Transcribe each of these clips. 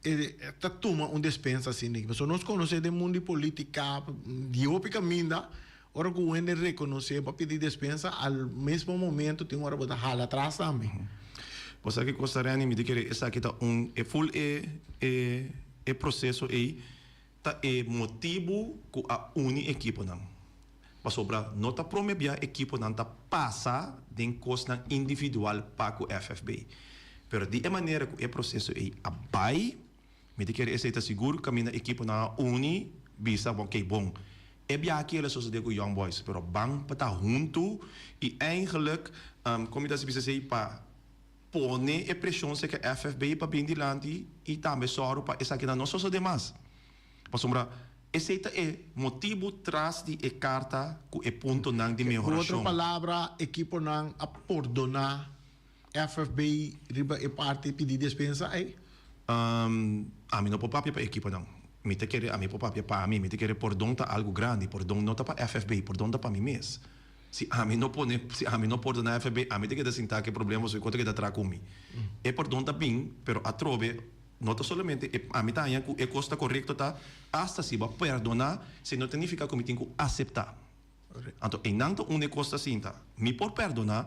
E ta tuma un despensa asina aki. Pasobra nos konosé den mundu di politika di hopi kaminda ora ku un hende rekonosé bo a pidi despensa al mesmo momento tin ora bo ta hala atras tambe. Bo sa kiko sta Renny? Mi ta kere esaki ta un e ful e e e proseso ei ta e motibu ku a uni ekiponan. Pasobra no ta prome bia ekiponan ta pasa den kosnan individual pa ku FFB. Pero di e manera ku e proseso ei a bai, mi ta kere esei ta sigur kaminda ekiponan a uni bisa bon kei bon e bia aki el a sosode ku Young Boys pero ban pa ta huntu i eigenlijk kon mi ta bisa esei pa pone e preshon serka FFB pa bin dilanti i tambe sòru pa esakinan no sosode mas. Pasobra esei ta e motibu tras di e karta ku e puntonan di Ku otro mehorashon. palabra, ekiponan a pordoná FFB riba e parti pidi despensa ei? Ami no por papia pa ekiponan. Mi ta kere ami por papia pa mi. Mi ta kere pordon ta algu grandi. Pordon no ta pa FFB, pordon ta pa mi mes. Si ami no pone, si ami no pordoná FFB, ami ta keda sintá ku e problema pasobra e kos ta keda traha ku mi. E pordon ta bin, pero atrobe. No ta solamente e ami ta haña ku e kos ta korekto ta asta si bo a perdoná si no ta nifiká ku mi tin ku aseptá. Anto einan ta unda e kos ta sinta. Mi por perdoná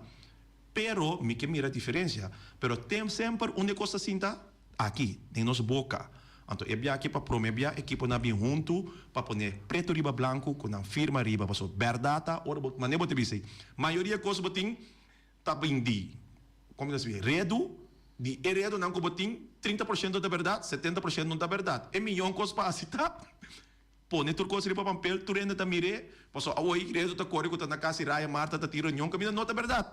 pero mi ke mira diferensia. Pero tem semper unda e kos ta sinta? Aki, den nos boka. Anto e biaha aki pa promé bia ekiponan a bin huntu pa pone pretu riba blanku ku nan firma riba pasobra bèrdat ta ora bo manera bo ta bisa ei mayoria kos bo tin ta bin di, como ta sibi, redu, di e redunan cu bo tin, trinta por ciento ta berdad, setenta por ciento no ta berdad. E miyon cos pa haci ta pone tur cos riba pampel, tur hende ta mir'é, pasobra awoy redu ta core cu ta na cas di Raya Marta ta tin reunion caminda no ta berdad.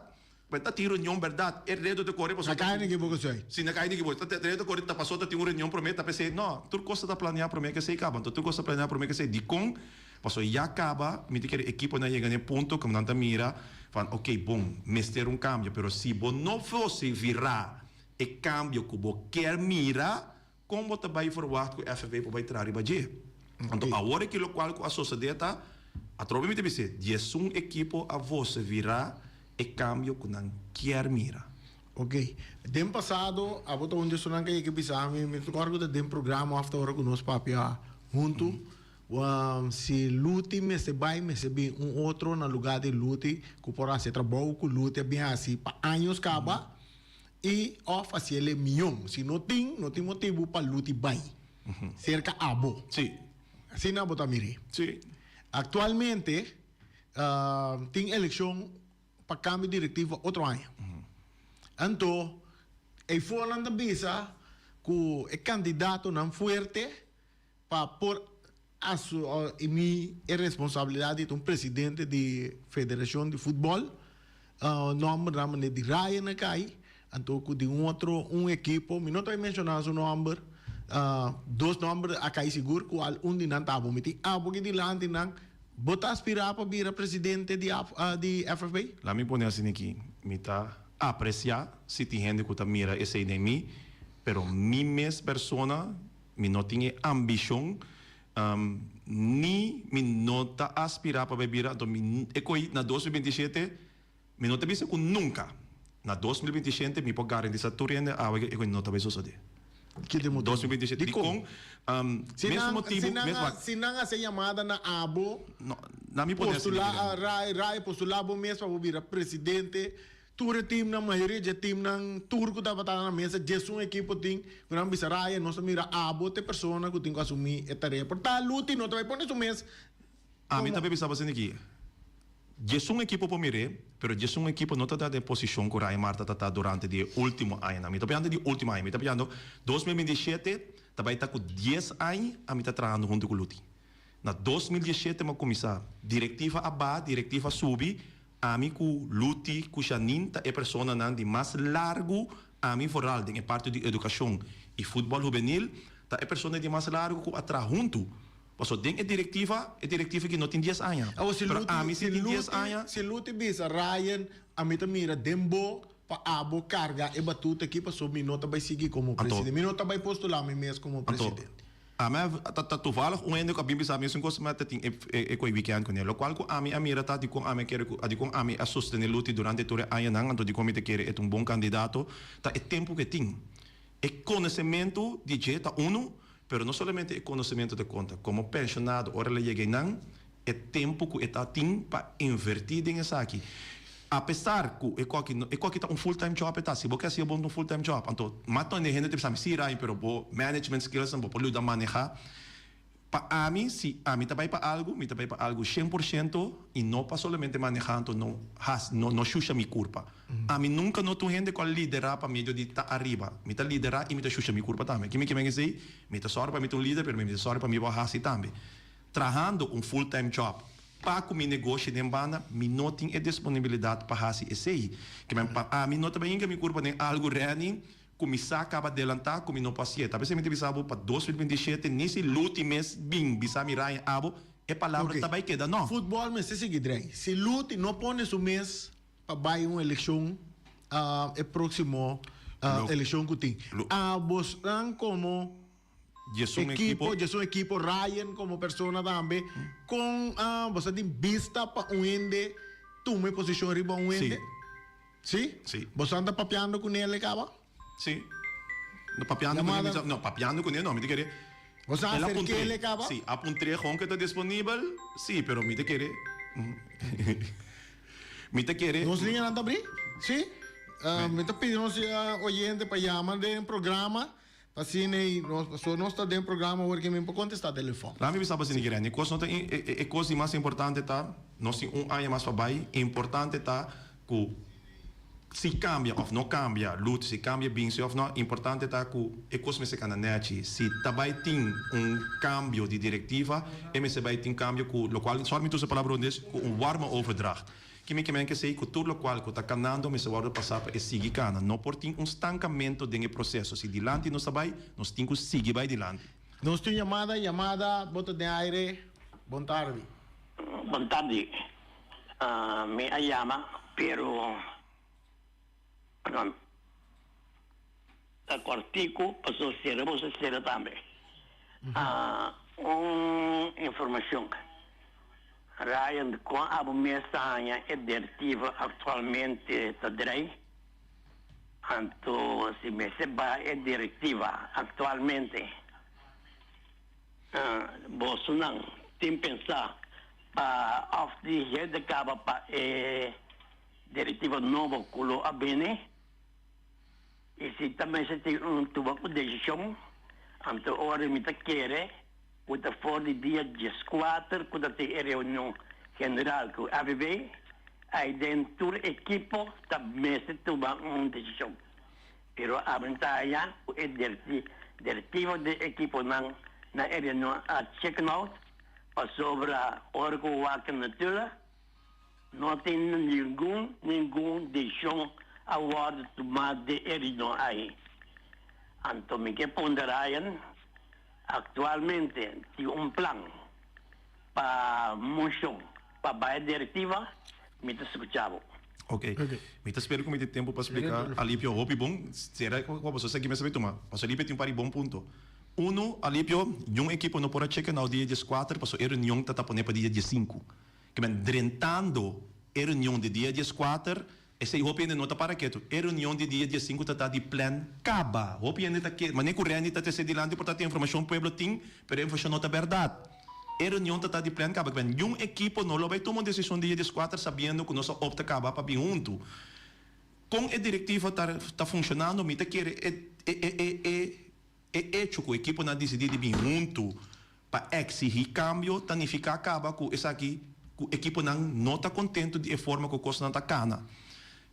Pero ta tin reunion berdad, e redu ta core pasobra ta Na cay ni kibo esey. Si, na cay ni kibo. Ta redu ta core ta pasobra ta tin un reunion prome ta p'esey, no, tur cos ta planea prome k'esey caba, anto tur cos ta planea prome k'esey. Dicon? Pasobra ya caba mi ta kere ekiponan yega na e punto ku nan ta mira van ok bon mester un cambio pero si bo no vose vira e cambio ku bo kier mira kon bo ta bai verwacht ku FFB por bai traha riba dje? Anto awor aki lokual ku a sosode ta atrobe mi ta bis'é diesun ekipo a vose vira e cambio ku nan kier mira. Ok. Den pasado abo ta un di esunnan ku a yega bisa mi, mi ta kòrda ku ta den programa òf ta ora ku nos papia huntu. Si Luti mester bai, mester bin un otro na lugá di Luti ku por hasi e trabou ku Luti a bin hasi pa años kaba i òf hasi el e mion. Si no tin, no tin motibu pa Luti bai serka abo. Sí. Asina bo ta mir'é. Sí. Aktualmente tin elekshon pa kambio direktivo otro aña. Anto eifonan ta bisa ku e kandidatonan fuerte Pa por asumí e responsabilidat di ta un presidente di federashon di futbòl, nòmbernan manera di Ryan a kai, anto ku di un otro un ekipo, mi no ta bai menshoná su nòmber, dos nòmber a kai sigur ku al un di nan ta abo. Mi tin abo aki dilanti nan, bo ta aspirá pa bira presidente di di FFB? Laat mi pone asina aki, mi ta apresiá si tin hende ku ta mira esei den mi, pero mi mes persona Mi no tin e ambishon, ni mi no ta aspirá pa bai bira, anto mi e ko'i na 2027 mi no ta bisa ku nunka na 2027 mi por garantisa tur hende awe ku e ko'i no ta bai sosodé. Ki ta e motibu? 2027 Dikon? Dikon? Si Mesun nan, motibu, si nan mes a, wak. si nan hasi e yamada na abo, No, na mi por postulá desidi. a Rai, postulá bo mes pa bo bira presidente. Tur e teamnan, mayoria dje teamnan, tur ku tabata na mesa, djesun ekipo tin ku nan bisa Ryan, nos ta mira abo ta e persona ku tin ku asumí e tarea. Por ta Luti no ta bai pone su mes Ami komo. ta bisa bo asina aki, djesun ekipo por mir'é, pero djesun ekipo no ta ta den posishon ku Ryan Marta ta ta durante di e último añanan. Mi ta piando di último aña, mi ta piando 2027 ta bai ta ku dies aña ami ta trahando huntu ku Luti. Na 2017 mi a kuminsá, direktiva a baha, direktiva a subi, Ami ku Luti ku Janine ta e personanan di mas largu, ami vooral den e parti di edukashon i futbòl hubenil ta e persona di mas largu ku a traha huntu. Pasobra den e direktiva, e direktiva aki no tin dies aña, Awor si pero Luti, ami si si tin dies Luti, aña. si Luti bisa Ryan, ami ta mira den bo pa abo karga e batuta aki pasobra mi no ta bai sigui komo Anto. presidente, mi no ta bai postulá mi mes komo Anto. presidente. Ami a ta toevallig un hende ku a bin bisa mi esun kos mi a ta tin e e koe weekend kuné. Lokual ku ami a mira ta dikon ami a kere ku dikon ami a sostené Luti durante tur e añanan anto dikon mi ta kere e ta un bon kandidato ta e tempu ku e tin. E konosementu di dje ta unu, pero no solamente e konosementu ta konta. Komo penshonado ora el a yega einan, e tempu ku e ta tin pa invertí den esaki. Apesar ku e koki e koki ta un full time job e ta, si bo ke hasi e bon ta un full time job. Anto mas tòg hende ta bisa mi, sí Ryan, pero bo management skills nan bo por yuda manehá. Pa ami, si ami ta bai pa algu, mi ta bai pa algu shen por shento i no pa solamente manehá anto no hasi, no no shusha mi kurpa. Ami nunka no ta un hende ku a liderá pa medio di ta ariba. Mi ta liderá i mi ta shusha mi kurpa tambe. Ki mi ke men esei? Mi ta sòru pa mi ta un lider, pero mi ta sòru pa mi bo hasi tambe. Trahando un full time job pa ku mi negoshi den banda, mi no tin e disponibilidat pa hasi esei. Ke men pa ami no ta bai hinka mi kurpa den algu rèni Ku mi sa kaba delantá ku mi no por hasié. Ta p'esei mi ta bisa bo pa 2027 ni si Luti mes bin bisa mi Ryan abo, e palabra Ok. ta bai keda no. Futbòl mester sigui drei. Si Luti no pone su mes pa bai un elekshon e próksimo Lo elekshon ku tin. lo. Abosnan komo Djesun ekipo, ekipo. djesun ekipo, Ryan komo persona tambe, kon bo sa tin bista pa un hende tuma e posishon riba un Si. hende? Sí? Sí. Boso anda papiando ku nel e kaba? Sí. No, papiando ku nel, no, papiando ku nel no, mi ta kere. Boso a El a aserk'é puntr'é. el e kaba? Sí, a puntr'é gewoon ku e ta disponibel, sí, pero mi ta kere, mi ta kere. Nos liñanan ta abrí? Sí? Mi ta pidi nos oyente pa yama den programa Pa asina ei nos, pasobra nos ta den programa awor ke mi por kontestá telefòn. Laat mi bisa bo asina Irene, e kos no ta e kos di mas importante ta nos tin un aña mas pa bai, importante ta ku si kambia òf no kambia Lut, si kambia Binsi òf no, importante ta ku e kos mester kana nèchi, si ta bai tin un kambio di direktiva e mester bai tin kambio ku lokual, sòri mi ta usa e palabra holandés, ku un warme overdracht. Ki mi ke men kesei ku tur lokual ku ta kanando mester wòrdu pasá pa e sigui kana. No por tin un stankamento den e proseso. Si dilanti nos ta bai, nos tin ku sigui bai dilanti. Nos tin yamada, yamada, bo ta den aire, bon tardi. Bon tardi, mi a yama pero ta kòrtiku pasobra sera bo sa sera tambe. Un informashon. Ryan, kon abo mes ta haña e direktiva aktualmente ta drei? Anto si mester baha e direktiva aktualmente, bosonan tin pensá pa òf di hende kaba pa e direktiva nobo ku lo a bini? I si ta mester tin un tuma un desishon, anto ora mi ta kere ku ta for di dia dieskuater ku ta tin e reunion general ku AVB, ai den tur ekipo ta mester tuma un desishon. Pero abri ta haña ku e directivo di ekiponan na e reunion a chicken out pasobra ora ku wak natuurlijk No tin ningun ningun decision a wordo tuma den e reunion ahi. Anto mi ke punta Ryan, actualmente tin un plan pa mocion pa bay directiva? Mi ta scucha bo. Ok. Mi ta spera ku mi tin tempu pa splika Alipio hopi bon. Sera ku boso sa ki mi a sabi tuma. Pasobra Alipio tin un par di bon punto. Uno, Alipio, niun ekipo no por a cheke nau dia dieskuater pasobra e reunion ta ta pone pa dia diesinku. Ke men drentando e reunion di dia dieskuater, esei hopi hende no ta para ketu. E reunion di dia diesinku ta ta di plan kaba. Hopi hende ta ke, manera ku Randy ta trese dilanti por ta tin informashon pueblo tin, pero e informashon no ta bèrdat. E reunion ta ta di plan kaba. Ke men niun ekipo no lo bai tuma un desishon dia dieskuater sabiendo ku nos a opta kaba pa bin huntu. Kon e direktiva ta ta funshonando mi ta kere e e e e E echo ku ekiponan a disidí di bin huntu pa eksigí kambio ta nifiká kaba ku esaki ku ekiponan no ta kontentu di e forma ku kosnan ta kana.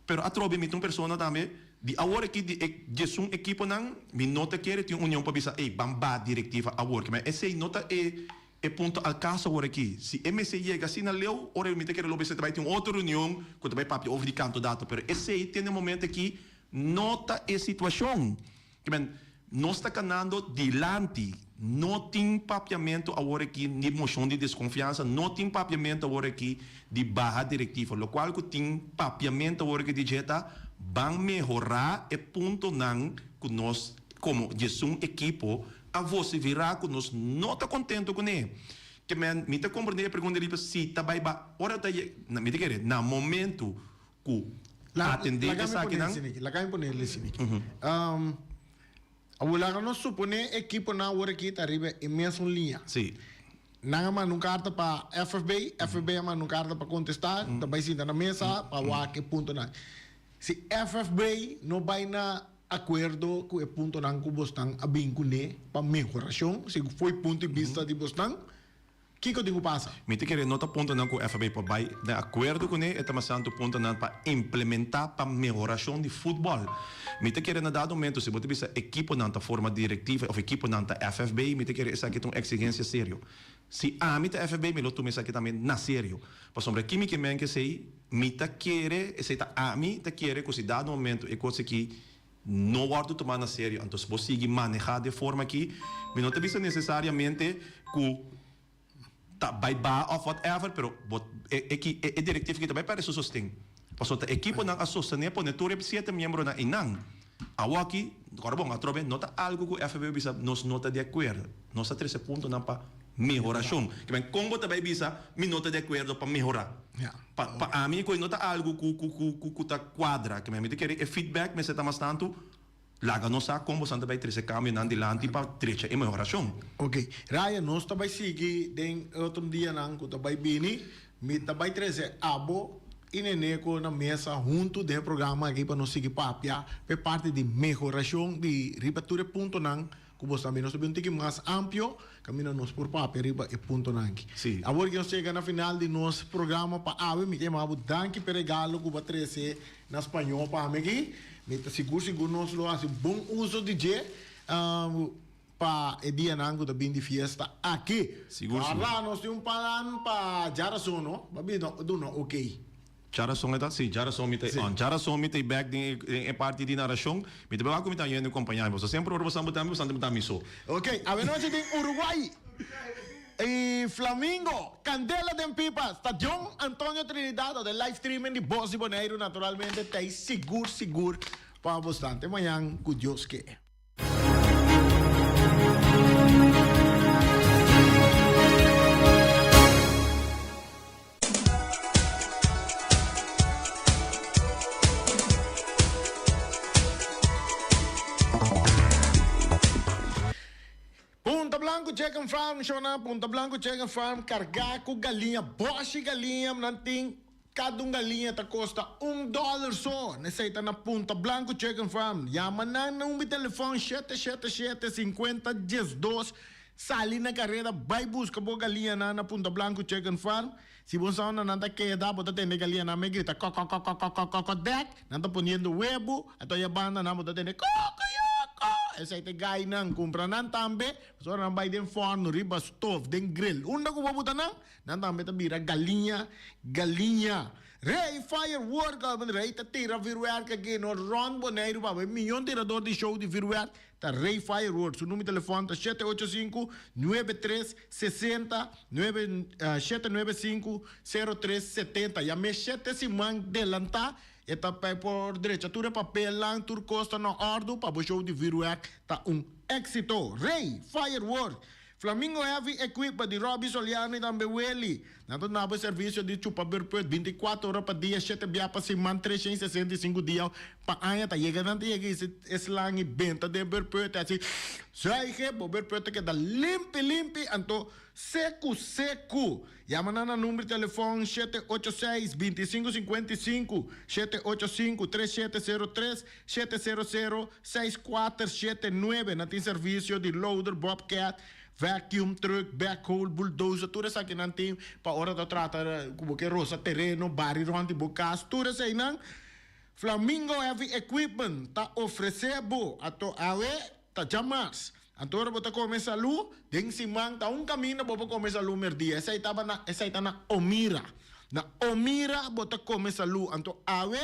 Pero atrobe mi ta un persona tambe di awor aki di e diesun ekiponan mi no ta kere tin un union pa bisa ey ban ba direktiva awor ki. Esei no ta e e punto al kaso awor aki. Si e mester yega asina leu ora mi ta kere lo mester ta bai tin un otro reunion ku ta bai papia over di kantodato pero esei te na e momento aki no ta e situashon. Ke men, nos ta kanando dilanti. No tin papiamentu awor aki di moshon di deskonfiansa, no tin papiamentu awor aki di baha direktiva. Lokual ku tin papiamentu awor aki di dje ta ban mehorá e puntonan ku nos komo djesun ekipo a vosiferá ku nos no ta kontentu kuné. Ke men, mi ta komprendé e pregunta riba si ta bai ba ora ta ye, mi ta kere na momentu ku atendé esakinan. Laga mi pone esaki. Awor laga nos suponé ekiponan awor aki ta riba e mesun liña. Sí. Nan a manda un karta pa FFB, FFB a manda un karta pa kontestá, ta bai sinta na mesa pa wak e puntonan. Si FFB no bai na akuerdo ku e puntonan ku bosnan a bin kuné pa mehorashon, si fo'i punto di bista di bosnan, Kiko tin ku pasa? Mi ta kere no ta puntonan ku FAB por bai den akuerdo kuné, e ta mas tantu puntonan pa implementá pa mehorashon di futbòl. Mi ta kere na dado momento si bo ta bisa ekiponan ta forma direktiva òf ekiponan ta FFB, mi ta kere esaki ta un eksigensia serio. Si ami ta FFB mi lo tuma esaki tambe na serio. Pasobra ki mi ke men ku esei? Mi ta kere, esei ta ami ta kere ku si dado momento e kos aki no wòrdu tumá na serio. Anto si bo sigui manehá di e forma akí, mi no ta bisa nesesariamente ku ta bai baha òf whatever, pero bo e e e direktiva akí ta bai pèrdè su sosten. Pasobra ta ekiponan a sostené pone tur e siete miembronan einan. Awòki, kòrda bon, atrobe no ta algu ku FB a bisa nos no ta di akuerdo. Nos a trese puntonan pa mehorashon. Ke men kon bo ta bai bisa mi no ta di akuerdo pa mehorá? Pa pa ami ku no ta algu ku ku ku ku ku ta kuadra. Ke men mi ta kere e feedback mester ta mas tantu laga nos sa kon bosan ta bai trese kambionan dilanti pa drecha e mehorashon. Ok. Ryan, nos ta bai sigui den e otro dianan ku ta bai bini. Mi ta bai trese abo i Neneko na mesa huntu den e programa aki pa nos sigui papia pa e parti di mehorashon di riba tur e puntonan Ku bos tambe nos ta bin un tiki mas amplio kaminda nos por papia riba e puntonan aki. Sí. Awor ku nos chega na final di nos programa pa awe, mi ta yama bo danki p'e regalo ku bo a trese na spañó pa ami aki. Mi ta sigur sigur nos lo hasi bon uso di dje pa e dianan ku ta bin di fiesta aki. Sigur sigur. Ora nos tin un plan pa djarason no, bo a bin duna okey. Djarason e ta? Sí, djarason mi ta on. Djarason mi ta bek den e parti di narashon. Mi ta beba ku mi ta yendo kompañá mi. Pasobra semper ora boso ta mi, boso ta mi so. Ok, awenochi den Uruguay y Flamingo, Candela den pipa, Stadion Antonio Trinidad, den live streaming di Bos di Boneiru naturalmente ta ei sigur sigur pa bosnan. Te mañan ku Dios ke. Punta Blanco Chicken Farm, shona, Punta Blanco Chicken Farm kargá ku galiña, bòshi galiña nan tin. Kada un galiña ta kosta un dòler so. Nesei ta na Punta Blanco Chicken Farm. Yama nan na un telefòn shete shete shete sinkuenta diesdos. Sali na kareda bai buska bo galiñanan na Punta Blanco Chicken Farm. Si bo sa unda nan ta keda, bo ta tende e galiñanan me grita kòkòkòkòkòkòkòdèk. Nan ta poniendo webu. Anto ya banda nan bo ta tende kòkòyòkò. Esei ta e gainan. Kumpra nan tambe. Pasobra nan bai den fòrnu, riba stof, den grill. Unda ku bo buta nan? Nan tambe ta bira galiña, galiña. Rey firework, Rey ta tira vuurwerk aki no rond Boneiru papa. E miyon tirador di show di vuurwerk ta Rey Firework. Su numero di telefon ta shete ocho sinku, nuebe tres, sesenta, nuebe, shete nuebe sinku, sero tres, setenta. Yam'é shete siman delantá, e ta por drecha tur e papelnan, tur kos ta na òrdu pa bo show di vuurwerk ta un éksito. Rey Firework. Flamingo Heavy Equipment di Robby Soliano y tambe Willy. Nan ta duna bo e servicio di chupa beurput binticuatro ora pa dia, shete bia pa siman, 365 dia pa aña. Ta yega nan ta yega y e slang y benta den beurput y haci zuige. Bo beurput ta keda limpi limpi anto secu secu. Yama nan na number di telefon shete ocho seis, binticinco cincuenta y cinco, shete ocho cinco, tres shete zero tres, Shete sero sero, seis kuater shete nuebe. Nan tin servisio di loader, bobcat, vacuum truck, backhoe, bulldozer, tur esakinan tin pa ora ta trata ku bo ke rosa tereno, bari rònt di bo kas, tur eseinan Flamingo Heavy Equipment ta ofresé bo. Ato awe ta djamars. Anto ora bo ta kome salu, den siman ta un kaminda bo por kome salu merdia. Esei taba na esei ta na Omira. Na Omira bo ta kome salu. Anto awe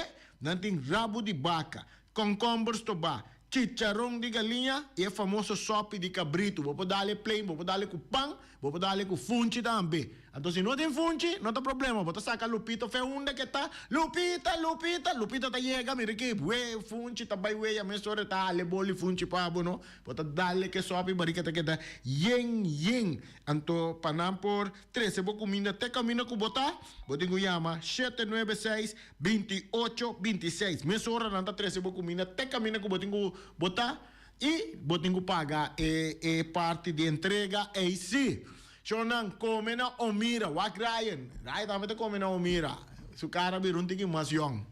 Nan tin rabu di baka, kònkòmber stobá, chicharon di galiña i e famoso sòpi di kabritu. Bo por dal e plain, bo por dal e ku pan, bo por dal e ku funchi tambe. Anto si no tin funchi, no ta problema, bo ta saka Lupita fe unda ke ta, Lupita, Lupita! Lupita ta yega, mira ki we funchi ta bai weya mesora e ta hala e boli funchi pa bo no. Bo ta dal e ke sòpi barika ta keda yen yen. Anto pa nan por trese bo kuminda te kaminda ku bo ta, bo tin ku yama shete nuebe seis, 28, 26. Mesora nan ta trese bo kuminda te kaminda ku bo tin ku bo ta. I bo tin ku paga e e parti di entrega ei sí. Shonnan, kome na Omira. Wak Ryan. Ryan tambe ta kome na Omira. Su kara bira un tiki mas yòn.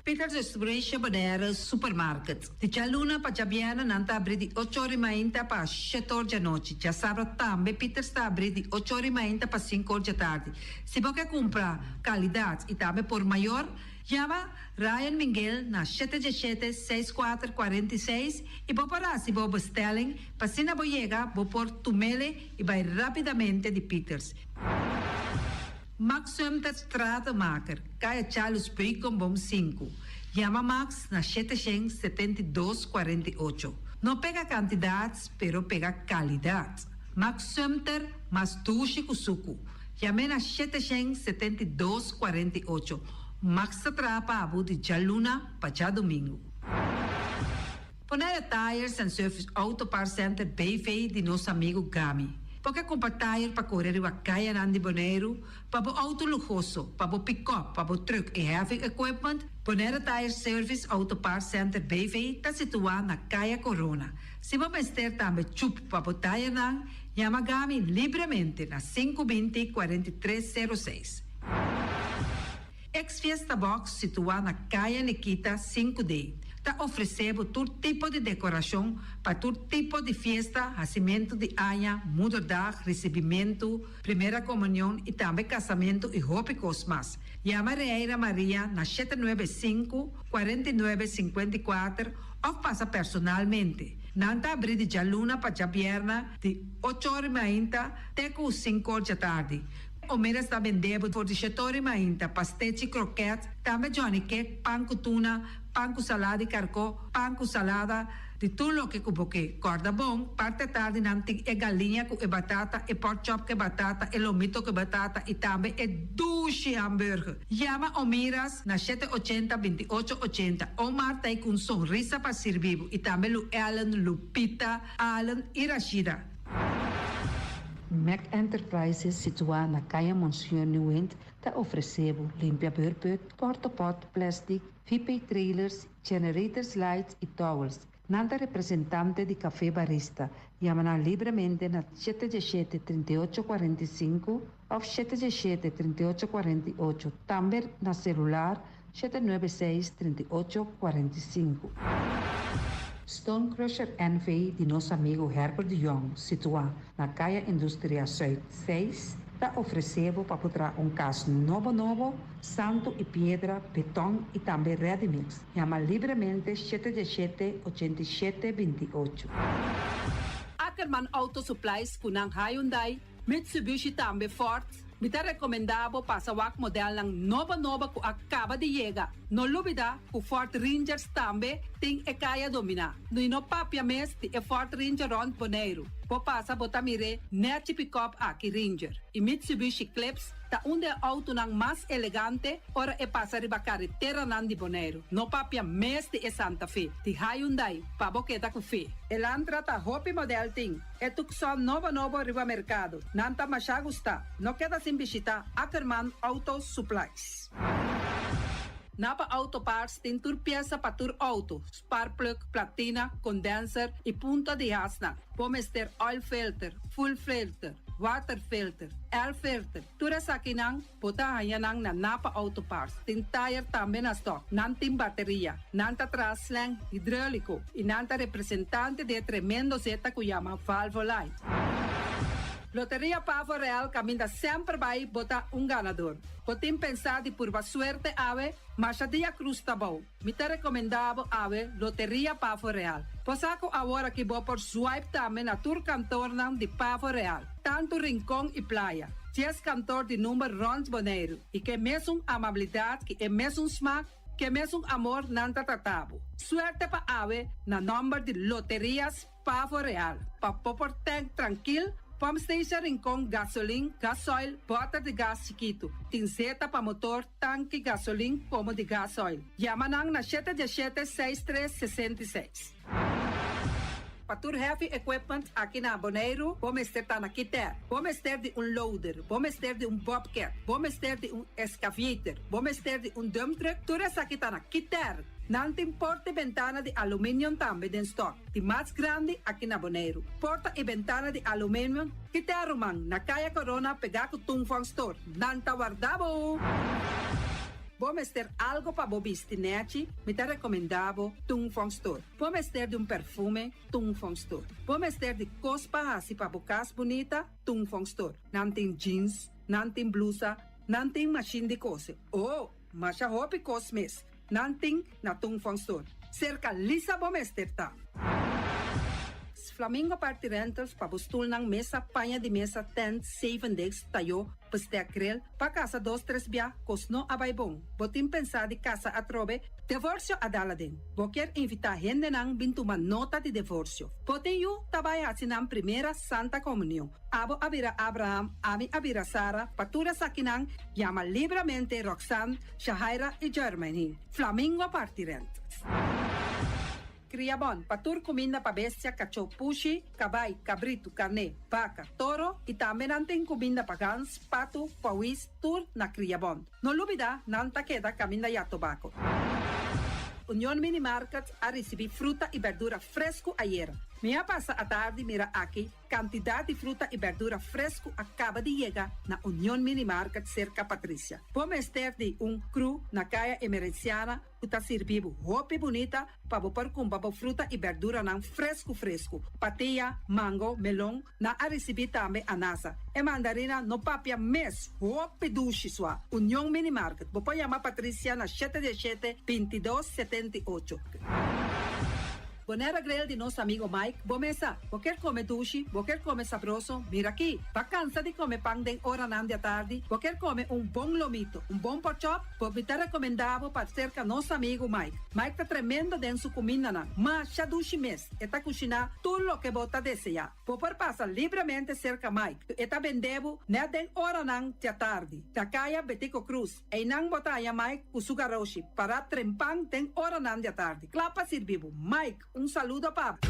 Peters Restauration Bonaire Supermarket. Di djaluna pa djabièrnè nan ta abrí di ocho or i mainta pa shete or djanochi. Djasabra tambe Peters ta abrí di ocho or i mainta pa sinku or djatardi. Si bo ke kumpra kalidat i tambe por mayor, yama Ryan Minguel na shete djeshete seis kuater 46 i bo por hasi bo bestelling pa asina bo yega bo por tumele i bai rapidamente di Peters. Max Sumter Stratenmaker, Kaya Charles Beukenboom sinku. Yama Max na 772 48. No pega kantidat, pero pega kalidat. Max Sumter, mas dushi ku suku. Yam'é na 772 48. Max ta traha pa bo di djaluna pa djadumingu. Bonaire Tires and Service Auto Parts Center BV di nos amigu Gami. Bo ke kumpra tire pa kore riba kayanan di Boneiru, pa bo outo luhoso, pa bo pikòp, pa bo trùk i heavy equipment? Bonaire Tire Service Auto Parts Center BV ta situá na Kaya Corona. Si bo mester tambe chup pa bo tayernan, yama Gami libremente na 5 20 43 06. Ex Fiesta Box situá na Kaya Nikita sinku D ta ofresé bo tur tipo di dekorashon pa tur tipo di fiesta, hasimentu di aña, moederdag, risibimentu, primera komunion i tambe kasamentu i hopi kos mas. Yama Reira Maria na 795, 49, 54 òf pasa personalmente. Nan ta abrí di djaluna pa djabièrnè di ocho or i mainta te ku sinku or djatardi. Omeras ta bende bo for di shetori mainta, pastechi, kroket, tambe johnny cake, pan ku tuna, pan ku salada di karkó, pan ku salada, di tur loke ku bo ke. Kòrda bon, parti atardi nan tin e galiña ku e batata, e pork chop ku e batata, e lomito ku e batata i tambe e dushi hamburger. Yama Omiras na 780 28 80. Omar ta ei ku un sonrisa pa sirbi bo i tambe Lu Ellen, Lupita, Allen i Rashida. Mac Enterprises situá na Kaya Monseñor Nieuwind ta ofresé bo limpia beurput, portapot, plastic, VP trailers, generators lights i towels. Nan ta representante di Café Barista. Yama nan libremente na 717 38 45 òf 717 38 48. Tambe na selular 796 38 45. Stone Crusher NV di nos amigu Herbert de Jong, situá na Kaya Industria Zuid 6, ta ofresé bo pa traha un kas nobo nobo, santu i piedra, beton i tambe ready mix. Yama libremente 717 87 28. Ackerman Auto Supplies ku nan Hyundai, Mitsubishi tambe Ford. Mi ta rekomendá bo pasa wak modelnan nobo nobo ku a kaba di yega. No lubidá ku Ford Rangers tambe tin e kaya dominá. I no papia mes di e Ford Ranger rònt Boneiru. Bo pasa bo ta mir'é nèchi pick-up aki Ranger. I Mitsubishi Eclipse ta un di e outonan mas elegante ora e pasa riba kareteranan di Boneiru. No papia mes di e Santa Fe, di Hyundai, pa bo keda ku fe. Elantra ta hopi model tin. E Tucson nobo nobo riba merkado. Nan ta masha gustá. No keda sin bishitá Ackerman Auto Supplies. Napa Auto Parts tin tur piesa pa tur outo, spark plug, platina, condenser i punta di hasnan. Bo mester oil filter, fuel filter, water filter, air filter. Tur esakinan bo ta haña nan na Napa Auto Parts. Tin tire tambe na stock. Nan tin bateria. Nan ta traha slang hidráuliko i nan ta representante di e tremendo zeta ku yama Valvoline. Loteria Pavo Real kaminda semper bai bo ta un ganador. Bo tin pensá di purba suerte awe? Masha dia krus ta bou. Mi ta rekomendá bo awe Loteria Pavo Real. Bo sa ku awor aki bo por swipe tambe na tur kantornan di Pavo Real, tantu Rincon i Playa. 10 kantor di number rònt Boneiru i ke mesun amabilidat ki e mesun smak, ke mesun amor nan ta trata bo. Suerte pa awe na nòmber di Loterias Pavo Real. Pa bo por tank trankil, pump station Rincon, gasolin, gasoil, bòter di gas chikitu. Tin zeta pa motor, tanki, gasolin komo di gasoil. Yama nan na 717 63 66. Pa tur heavy equipment aki na Boneiru, bo mester ta na Kiter. Bo mester di un loader, bo mester di un bobcat, bo mester di un excavator, bo mester di un dump truck, tur esaki ta na Kiter. Nan tin porta y bentana di aluminium tambe den stock, di mas grandi aki na Boneiru. Porta y bentana di aluminium, Kiter ruman, na Kaya Corona pegá ku Tung Fong Store. Nan ta warda bo! Bo mester algo pa bo bisti nechi, mi ta recomenda bo Tung Fong Store. Bo mester di un perfume, Tung Fong Store. Bo mester di kos pa hasi pa bo kas bunita, Tung Fong Store. Nan tin jeans, nan tin blusa, nan tin mashin di kose. Oh, masha hopi kos mes nan tin na Tung Fong Store. Serka Lisa bo mester ta. Flamingo Party Rentals pa bo stulnan, mesa, paña di mesa, tent, zevendegs, tayo, bestek grill, pa kasa dos tres bia, kos no a bai bon. Bo tin pensá di kasa atrobe? Devorsio a dal aden. Bo kier invitá hendenan bin tuma nota di devorsio. Bo tin yu ta bai haci nan primera Santa Comunion. Abo a bira Abraham, ami a bira Sara, pa tur esakinan yama libramente Roxanne, Shahaira y Jermaine. Flamingo parti rent. Cria bon, pa tur cuminda pa bestia, cachó, pushi, cabai, cabritu, carné, baca, toro y tambe nan tin cuminda pa gans, patu, pauwis, tur na Cria Bon. No lubida, nan ta keda caminda ya tobaco. Union Mini Market a ricibi fruta y berdura fresco ayera. Mi a pasa atardi mira aki cantidad di fruta y berdura fresco a caba di yega na Union Mini Market cerca Patricia. Bo mester di un crew na Caya Emerenciana ku ta sirbi bo hopi bunita pa bo por kumpra bo fruta i berduranan fresku fresku. Patia, mango, melon, nan a risibí tambe anasa. E mandarina no papia mes, hopi dushi sua. Union Mini Market, bo por yama Patricia na shete diesshete, bintidos, setentiocho. Bonera Grill di nos amigo Mike, bo mesa. Bo kier come dushi, bo kier come sabroso, mira aki. Ba cansa di come pan den oranan di atardi, bo kier come un bon lomito, un bon porkchop, bo mi ta recomenda bo pa cerca nos amigo Mike. Mike ta tremendo den su cumindanan, masha dushi mes, e ta cushina tur loke bo ta desea. Bo por pasa libremente cerca Mike, e ta bende bo net den oranan di atardi. Na caya Betico Cruz. Einan bo ta haña Mike ku su garoshi pará trempan den oranan di atardi, kla pa sirbi bo. Mike, un saludo pa bo.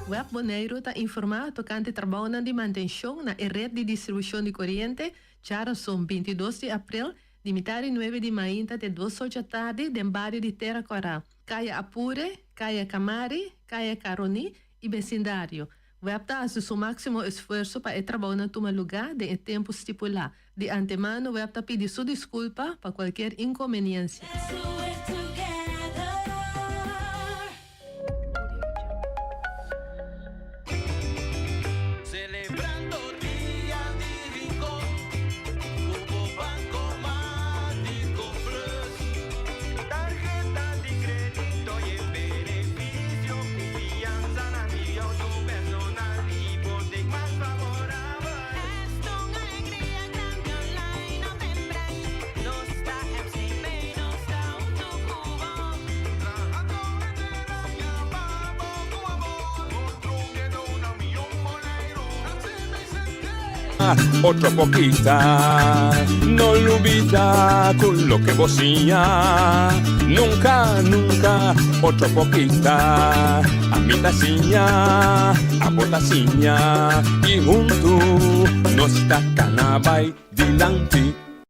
Web Boneiru ta informá tokante trabounan di mantenshon na e ret di distribushon di koriente. Djárason, 22 di aprel, di mitar di nuebe di mainta te dos ocho tardi den bario di Tera Kòrá, Kaya Apure, Kaya Kamari, Kaya Karoní i besindario. Web ta hasi su máksimo esfuerso pa e trabounan tuma lugá den e tempu stipulá. Di antemano web ta pidi su diskulpa pa kualkier inkonbeniensia. Celebrando Dia di Rincon cu bo Bancomático Plus. Tarheta di credito y e beneficio cu fianzanan di auto personal y hipotek mas favorabel. Esta un alegria grandi online of en branch. Nos ta FCB, nos ta hunto cu bo. Trahando henter aña pa bo cu amor. Construyendo una miyon Boneiro. Otro pokita, no lubida ku loke bo siña. Nunka, nunka, otro pokita. Ami ta siña, abo ta siña. I huntu nos ta kana bai dilanti.